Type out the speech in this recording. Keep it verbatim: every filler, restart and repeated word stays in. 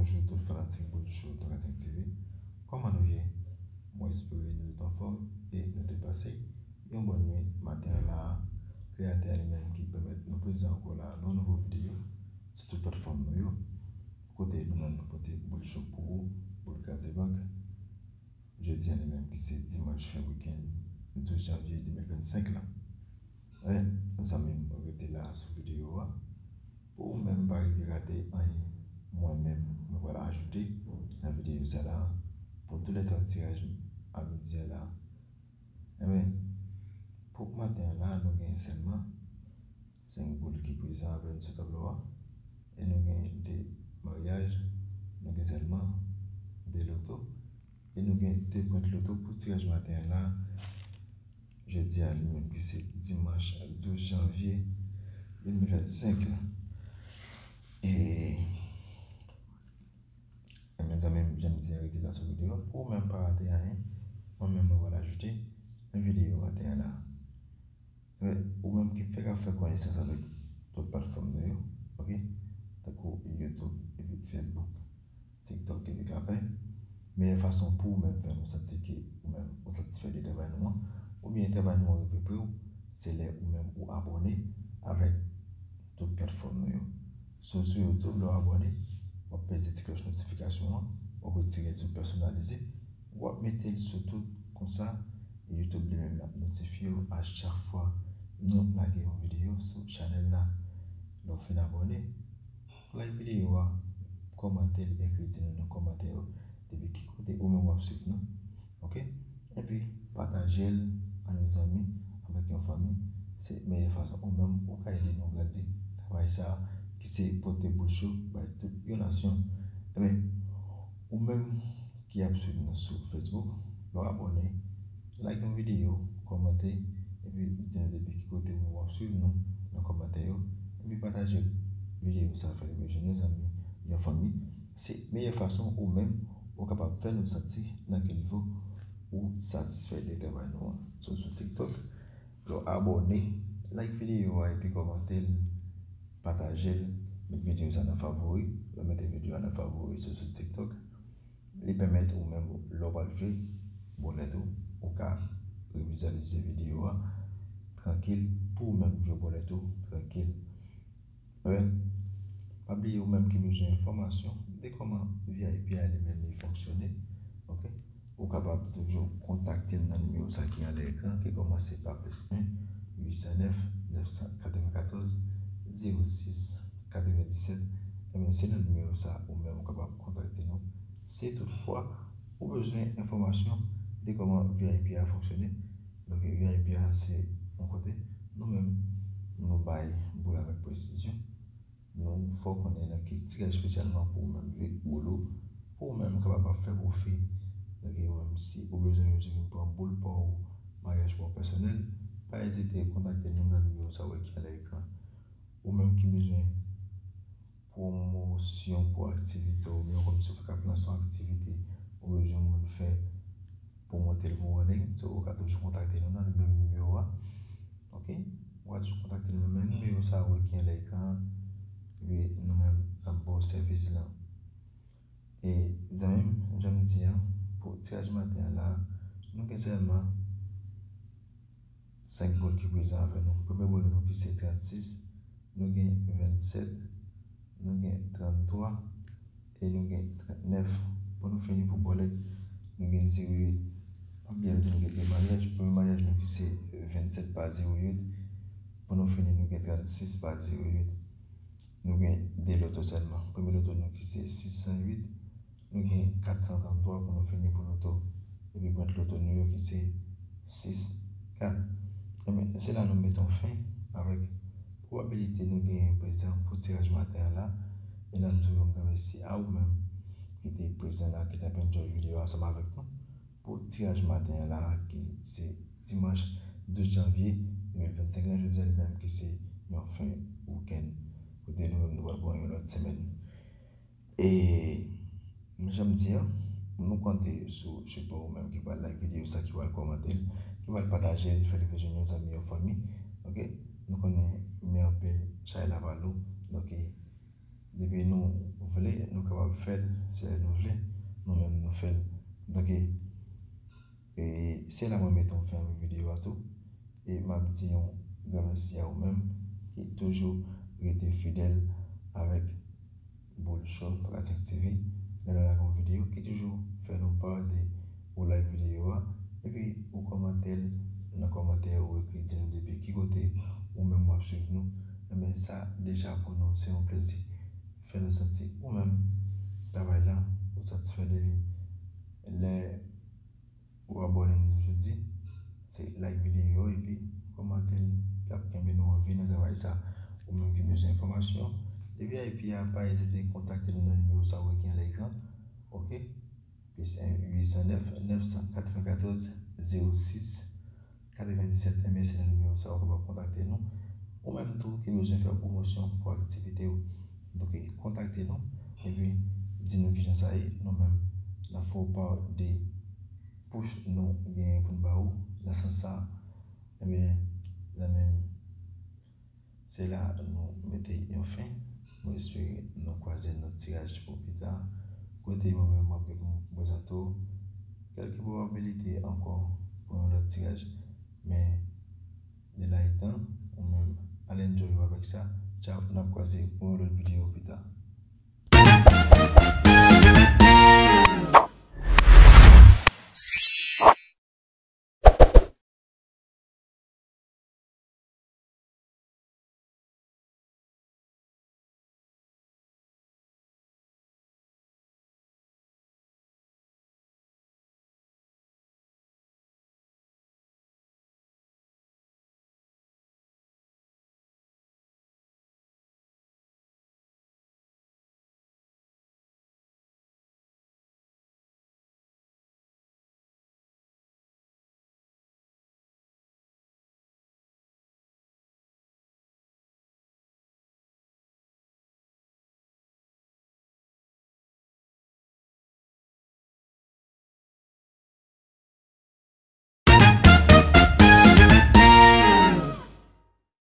Bonjou tout fanatik Boul Cho Tokadzik T V. Kòman nou ye? Mwen espere nou tout anfòm e nou te pase yon bòn nwit maten an la a. Kreyatè a li menm ki pèmèt nou prezan ankò la nan yon nouvo videyo sou tout platfòm nou yo. Kote nou menm nou pote Boul Cho pou ou, Boul Kraze Bank. Jodi a li menm ki se dimanch fen wikenn douz janvye de mil vennsenk la. Zanmi m, rete la sou videyo a. Pou ou menm pa rive rate anyen, mwen menm mwen pral ajoute nan videyo sa la pou tou lè twa tiraj a midi a la. Enben, pou maten an la, nou gen sèlman senk boul ki prezan avè n sou tablo a. E nou gen de maryaj, nou gen sèlman de loto. E nou gen de pwent loto pou tiraj maten an la. Jodi a li menm ki se dimanch douz janvye de mil vennsenk la. E Ebyen zanmi m, jan m di a, rete la sou videyo a pou ou menm pa rate anyen. Mwen menm mwen pral ajoute nan videyo maten an la. Ou menm ki fèk ap fè konesans avèk tout platfòm nou yo, ok? Tankou YouTube epi Facebook, TikTok epi K P. Meyè fason pou ou menm fè nou santi ke ou menm ou satisfè de travay nou an, oubyen travay nou an rive pre w, se lè ou menm ou abòne avèk tout platfòm nou yo. So, sou YouTube, lè w abòne, w ap peze ti klòch notifikasyon an, w ap retire l sou pèsonalize, w ap mete l sou tout, konsa YouTube li menm l ap notifye w a chak fwa nou lage yon videyo sou chanèl la. Lè w fin abòne, like videyo a, kòmante l, ekri di nou nan kòmantè yo depi ki kote ou menm w ap swiv nou. Ok? Epi pataje l a yon zanmi, avèk yon fanmi. Se meyè fason ou menm ou ka ede nou grandi travay sa a ki se pote Boul Cho bay tout yon nasyon. Ebyen, ou menm ki ap swiv nou sou Facebook, lè w abòne, like yon videyo, kòmante, epi di nou depi ki kote ou menm w ap swiv nou nan kòmantè yo, epi pataje videyo sa a, fè l rive jwenn yon zanmi, yon fanmi. Se meyè fason ou menm ou kapab fè nou santi nan ki nivo ou satisfè de travay nou an. So, sou TikTok, lè w abòne, like videyo a epi kòmante l, pataje l, met videyo sa nan favori. Lè w mete videyo a nan favori, so, sou TikTok, li pèmèt ou menm lè w pral jwe bòlèt ou, ou ka revizyalize videyo a trankil pou ou menm jwe bòlèt ou trankil. Ebyen, pa bliye ou menm ki bezwen enfòmasyon de kòman V I P a li menm li fonksyone, ok? Ou kapab toujou kontakte m nan nimewo sa ki anlè ekran, ki kòmanse pa plis en, uit san nèf, nèf san katrevenkatòz, zewo sis, katrevendiset. Ebyen, se nan nimewo sa ou menm ou kapab kontakte nou. Si toutfwa ou bezwen enfòmasyon de kòman V I P a fonksyone, donk V I P a se yon kote nou menm nou bay boul avèk presizyon. Nou fè w konnen nan ki tiraj espesyalman pou ou menm jwe boul ou, pou ou menm kapab ap fè pwofi. Donk ou menm si ou bezwen yo vin pran boul pa w, maryaj pa w pèsonèl, pa ezite kontakte nou nan nimewo sa w wè ki anlè ekran. Ou menm ki bezwen pwomosyon pou aktivite w, oubyen kòmsi w fèk ap lanse yon aktivite, ou bezwen moun fè pwomote l pou ou an liy, so ou ka toujou kontakte nou nan menm nimewo a. Ok? Ou ka toujou kontakte nou nan menm nimewo sa a ki anlè ekran an, epi nou menm n ap ba w sèvis lan. E zanmi m, jan m di a, pou tiraj maten an la, nou gen sèlman senk boul ki prezan avè nou. Premye boul nou ki se trannsis, nou gen vennsèt, nou gen tranntwa e nou gen trannèf. Pou nou fini pou bòlèt, nou gen zewo uit. Pa bliye m di nou gen de maryaj. Premye maryaj nou ki se vennsèt pa zewo uit. Pou nou fini, nou gen trannsis pa zewo uit. Nou gen de loto sèlman. Premye loto nou ki se sis san uit. Nou gen kat san tranntwa pou nou fini pou loto. Epi pwent loto nou yo ki se sis kat. Ebyen, se la nou mete yon fen avèk pwobabilite nou genyen prezan pou tiraj maten an la. E n ap di w yon gran mèsi a ou menm ki te prezan la, ki t ap enjoy videyo a ansanm avèk nou pou tiraj maten an la, ki se dimanch douz janvye de mil vennsenk la, jodi a li menm ki se yon fen wikenn, kote nou menm nou pral pran yon lòt semèn. E jan m di a, nou konte sou sipò ou menm ki pral like videyo sa, ki pral kòmante l, ki pral pataje l, fè l rive jwenn yon zanmi, yon fanmi. Ok? Nou konnen men anpil chay la pa lou. Donk, Depi nou vle, nou kapab fè l. Se lè nou vle, nou menm nou fè l. Donk, e, e se la mwen mete yon fen avèk videyo a tou. E m ap di yon gran mèsi a ou menm ki toujou rete fidèl avèk Boul Show Pratik T V. Lè nou lage yon videyo ki toujou fè nou pa de ou like videyo a, epi ou kòmante l nan kòmantè, ou ekri di nou depi ki kote ou menm w ap swiv nou. Ebyen, sa deja pou nou se yon plezi. Fè nou santi ou menm travay la, ou satisfè de li. Lè ou abòne, m toujou di, se like videyo epi kòmante l, k ap kenbe nou anvi nan travay sa. Ou menm ki bezwen enfòmasyon de V I P a, pa ezite kontakte nou nan nimewo sa ou wè ki anlè ekran. Ok? Plis en, uit san nèf, nèf san katrevenkatòz, zewo sis, katrevendiset. Ebyen, se nan nimewo sa ou kapab kontakte nou. Ou menm tou ki bezwen fè pwomosyon pou aktivite w, donk, kontakte nou epi di nou kijan sa ye. Nou menm n ap fè w pa de push nou genyen pou n ba ou nan sans sa. Ebyen, zanmi m, se la nou mete yon fen. Mwen espere nou kwaze nan tiraj pou pita, kote mwen menm m ap gen pou m prezante w kèlke pwobabilite ankò pou yon lòt tiraj. Men de la etan, ou menm, al enjoy w avèk sa. Tchaw, n ap kwaze pou yon lòt videyo pita.